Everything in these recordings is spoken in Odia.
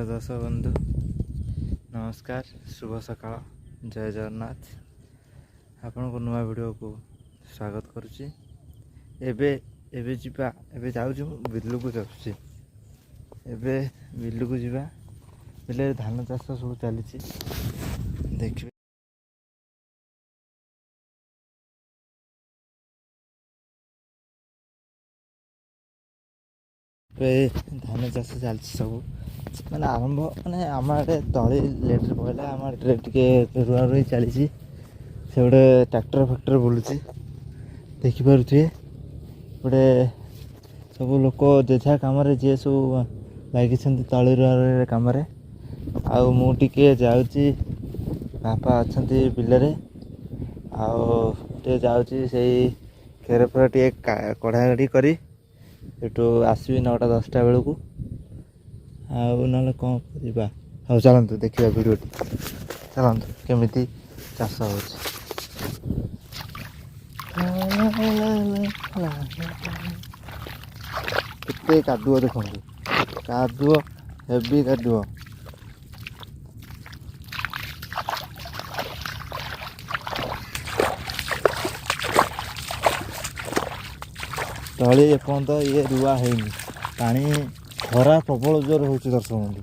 ହ୍ୟାଲୋ ଦର୍ଶକ ବନ୍ଧୁ, ନମସ୍କାର, ଶୁଭ ସକାଳ, ଜୟ ଜଗନ୍ନାଥ। ଆପଣଙ୍କୁ ନୂଆ ଭିଡ଼ିଓକୁ ସ୍ୱାଗତ କରୁଛି। ଏବେ ଏବେ ଯିବା, ଏବେ ଯାଉଛି ମୁଁ ବିଲକୁ ଯାଉଛି। ଏବେ ବିଲକୁ ଯିବା। ବିଲରେ ଧାନ ଚାଷ ସବୁ ଚାଲିଛି, ଦେଖିବେ। ଏବେ ଧାନ ଚାଷ ଚାଲିଛି ସବୁ, ମାନେ ଆରମ୍ଭ, ମାନେ ଆମ ଆଡ଼େ ତଳି ଲେଟ୍ରେ ପଡ଼ିଲା। ଆମ ଆଡ଼େ ଟିକେ ରୁଆ ରୁଇ ଚାଲିଛି। ସେ ଗୋଟେ ଟ୍ରାକ୍ଟର ଫାକ୍ଟର ବୁଲୁଛି, ଦେଖିପାରୁଥିବେ। ଗୋଟେ ସବୁ ଲୋକ ଯେଝା କାମରେ ଯିଏ ସବୁ ଲାଗିଛନ୍ତି ତଳି ରୁଆ ରୁଇ କାମରେ। ଆଉ ମୁଁ ଟିକେ ଯାଉଛି, ବାପା ଅଛନ୍ତି ବିଲରେ, ଆଉ ଟିକେ ଯାଉଛି ସେଇ ଖେର ଫେର ଟିକେ କଢ଼ାକଢ଼ି କରି ସେଠୁ ଆସିବି 9ଟା 10ଟା ବେଳକୁ। ଆଉ ନହେଲେ କ'ଣ କରିବା? ହଉ ଚାଲନ୍ତୁ ଦେଖିବା ଭିଡ଼ିଓଟି, ଚାଲନ୍ତୁ କେମିତି ଚାଷ ହେଉଛି। କେତେ କାଦୁଅ ଦେଖନ୍ତୁ, କାଦୁଅ, ହେଭି କାଦୁଅ। ତଳି ଏପର୍ଯ୍ୟନ୍ତ ଇଏ ରୁଆ ହେଇନି। ପାଣି, ଖରା ପ୍ରବଳ ଜୋର ହେଉଛି ଦର୍ଶକ ବନ୍ଧୁ,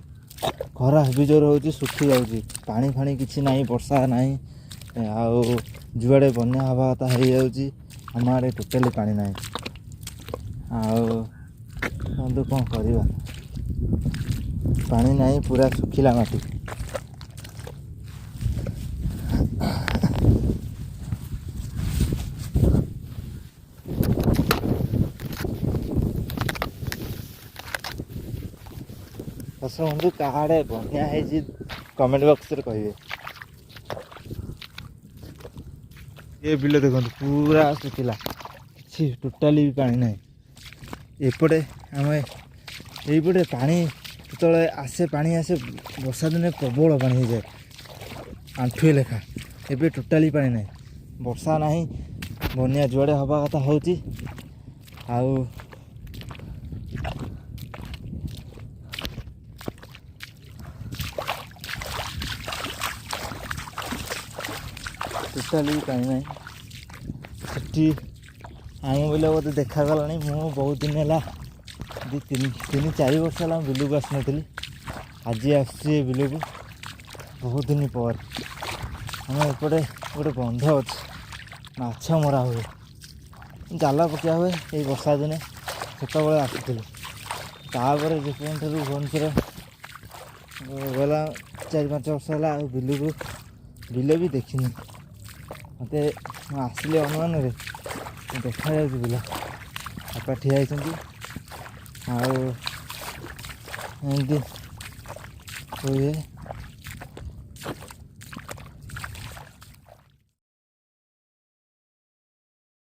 ଖରା ହେଭି ଜୋର ହେଉଛି, ଶୁଖି ଯାଉଛି। ପାଣି ଫାଣି କିଛି ନାହିଁ, ବର୍ଷା ନାହିଁ। ଆଉ ଯୁଆଡ଼େ ବନ୍ୟା ହେବା କଥା ହେଇଯାଉଛି, ଆମ ଆଡ଼େ ଟୋଟାଲି ପାଣି ନାହିଁ। ଆଉ ବନ୍ଧୁ କ'ଣ କରିବା, ପାଣି ନାହିଁ, ପୁରା ଶୁଖିଲା ମାଟି। ଦର୍ଶକ ବନ୍ଧୁ, କାହା ଆଡ଼େ ବନ୍ୟା ହେଇଛି କମେଣ୍ଟ ବକ୍ସରେ କହିବେ। ଏ ବିଲ ଦେଖନ୍ତୁ ପୁରା ଶୁଖିଲା, କିଛି ଟୋଟାଲି ବି ପାଣି ନାହିଁ। ଏପଟେ ଆମେ ଏଇପଟେ ପାଣି ଯେତେବେଳେ ଆସେ, ପାଣି ଆସେ ବର୍ଷା ଦିନେ ପ୍ରବଳ ପାଣି ହେଇଯାଏ, ଆଣ୍ଠୁଏ ଲେଖା। ଏବେ ଟୋଟାଲି ପାଣି ନାହିଁ, ବର୍ଷା ନାହିଁ, ବନ୍ୟା ଯୁଆଡ଼େ ହେବା କଥା ହେଉଛି। ଆଉ ଟୋଟାଲି ପାଣି ନାହିଁ ସେଠି। ଆମ ବିଲ ବୋଧେ ଦେଖାଗଲାଣି। ମୁଁ ବହୁତ ଦିନ ହେଲା, 2 3 4 ବର୍ଷ ହେଲା ମୁଁ ବିଲକୁ ଆସିନଥିଲି। ଆଜି ଆସୁଛି ଏ ବିଲକୁ ବହୁତ ଦିନ ପରେ। ଆମ ଏପଟେ ଗୋଟେ ବନ୍ଧ ଅଛି, ମାଛ ମରା ହୁଏ, ଜାଲ ପକିଆ ହୁଏ ଏଇ ବର୍ଷା ଦିନେ। ସେତେବେଳେ ଆସୁଥିଲି, ତାପରେ ଯେପର୍ଯ୍ୟନ୍ତରୁ ଭୁବନେଶ୍ୱର ଗଲା 4 5 ବର୍ଷ ହେଲା, ଆଉ ବିଲକୁ ବିଲ ବି ଦେଖିନି। ମୋତେ ମୁଁ ଆସିଲି ଅନୁମାନରେ ଦେଖାଯାଉଛି ବିଲ, ବାପା ଠିଆ ହେଇଛନ୍ତି। ଆଉ ଏମିତି ହୁଏ।